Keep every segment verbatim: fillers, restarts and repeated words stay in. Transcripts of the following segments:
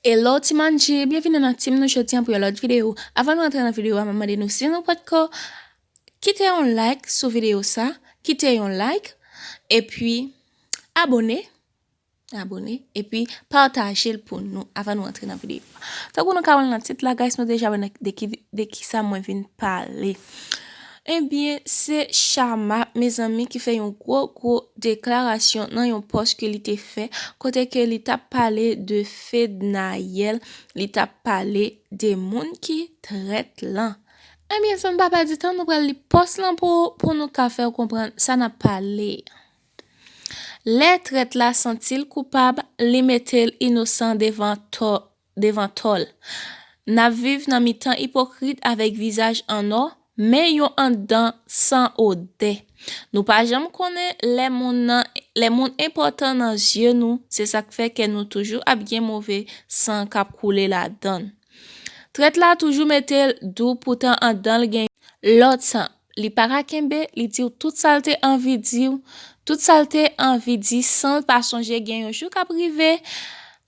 Hello ti manji, byenvini nan team nou jodi an pou yon lòt videyo. Avan nou antre nan videyo a, m ap mande nou si nou potko kite yon like sou videyo sa, kite yon like, epi abone, abone, epi pataje l pou nou avan nou antre nan videyo a. Tankou nou ka wè l nan tit la, guys, nou deja wè nan, de ki, de ki sa mwen vin pale. Ebyen, se Chama, mezanmi, ki fè yon gwo, gwo deklarasyon nan yon pòs ke li te fè, kote ke li t ap pale de Fednaelle, li t ap pale de moun ki trèt lan. Ebyen, san n pa pèdi tan, nou pral li pòs lan pou, pou nou ka fè w konprann sa n ap pale. Lè trèt la santi l koupab, li mete l inosan devan tò, devan tò l. N ap viv nan mitan ipokrit avèk vizaj an nò, men yo anndan san odè. Nou pa janm konnen lè moun nan, lè moun enpòtan nan zye nou, se sa k fè kè nou toujou ap gen move san k ap koule ladan l. Trèt la toujou mete l dou, poutan anndan l gen lòt san. Li pa ka kenbe, li di w tout sa l te anvi di w, tout sa l te anvi di san l pa sonje gen yon jou k ap rive,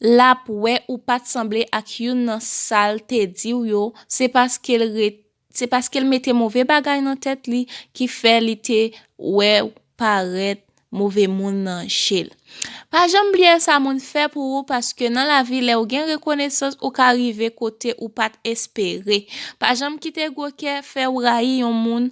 l ap wè ou pa t sanble ak youn nan sa l te di w yo, se paske l ret, se paske l mete move bagay nan tèt li ki fè li te wè w parèt move moun nan je l. Pa janm bliye sa moun fè pou ou, paske nan lavi, lè w gen rekonesans, ou ka rive kote ou pa t espere. Pa janm kite gwo kè fè w rayi yon moun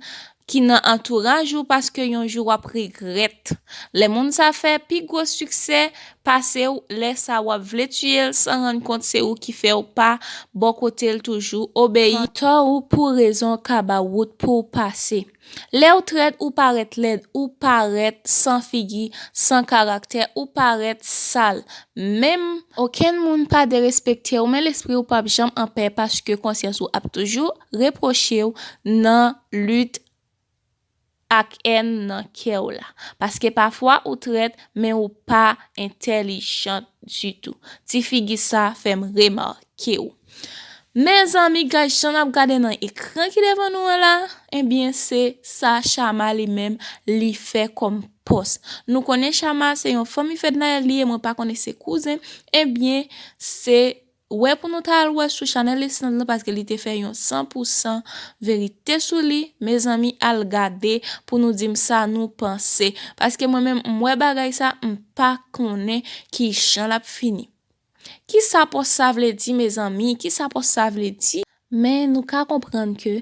ki nan antouraj ou, paske yon jou w ap regrèt. Lè moun sa fè pi gwo siksè pase w, lè sa w ap vle tiye l san rann kont se ou ki fè w pa bò kote l toujou, obeyi mantò ou pou rezon ka ba wout pou w pase. Lè w trèt, ou parèt lèd, ou parèt san figi, san karaktè, ou parèt sal. Menm okenn moun pa derespekte w, men lespri w p ap janm anpè paske konsyans ou ap toujou repwoche w nan lit ak èn nan kè w la. Paske pafwa ou trèt, men ou pa entèlijant ditou. Ti figi sa fè m remake w. Mezanmi, guys, jan n ap gade nan ekran ki devan nou an la, ebyen, se sa Chama li menm li fè kòm pòs. Nou konnen Chama se yon fanmi Fednaelle li ye, mwen pa konnen se kouzen, ebyen, se wè pou nou ta al wè sou chanèl Esnand lan, paske li te fè yon san pou san verite sou li. Mezanmi, al gade pou nou di m sa nou panse. Paske mwen menm, m wè bagay sa, m pa konnen ki jan l ap fini. Kisa pòs sa vle di, mezanmi? Kisa pòs sa vle di? Men nou ka konprann ke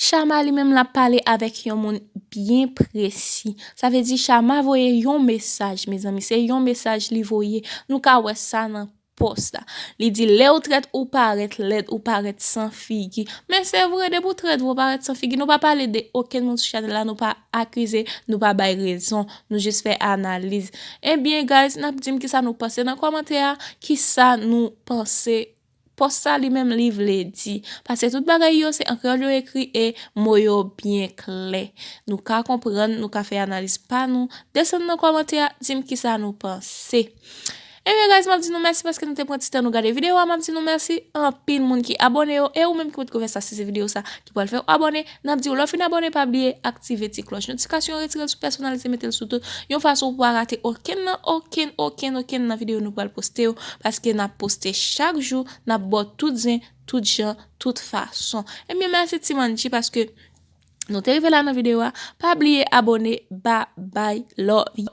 Chama li menm l ap pale avèk yon moun byen presi. Sa vle di Chama voye yon mesaj, mezanmi. Se yon mesaj li voye. Nou ka wè sa nan pòs la. Li di, lè w trèt, ou parèt lèd, ou parèt san figi. Men se vre, depi w trèt, ou parèt san figi. Nou pa pale de okenn moun sou chanèl la, nou pa akize, nou pa bay rezon, nou jis fè analiz. Ebyen, guys, n ap di m kisa nou panse nan kòmantè a, kisa nou panse pòs sa li menm li vle di. Paske tout bagay yo, se an kreyòl yo ekri e mo yo byen klè. Nou ka konprann, nou ka fè analiz pa nou. Desann nan kòmantè a, di m kisa nou panse. Ebyen, guys, m ap di nou mèsi paske nou te pran ti tan nou gade videyo a. M ap di nou mèsi anpil moun ki abòne yo. E ou menm ki potko fè sa, si se videyo sa ki pral fè w abòne, n ap di w lè w fin abòne, pa bliye aktive ti klòch notifikasyon, retire l sou pèsonalize, mete l sou tout, yon fason pou w pa rate okenn nan, okenn, okenn, okenn nan videyo nou pral poste yo, paske n ap poste chak jou, n ap ba w tout zen, tout jan, tout fason. Ebyen, mèsi ti manji paske nou te rive la nan videyo a. Pa bliye abòne, ba bay love.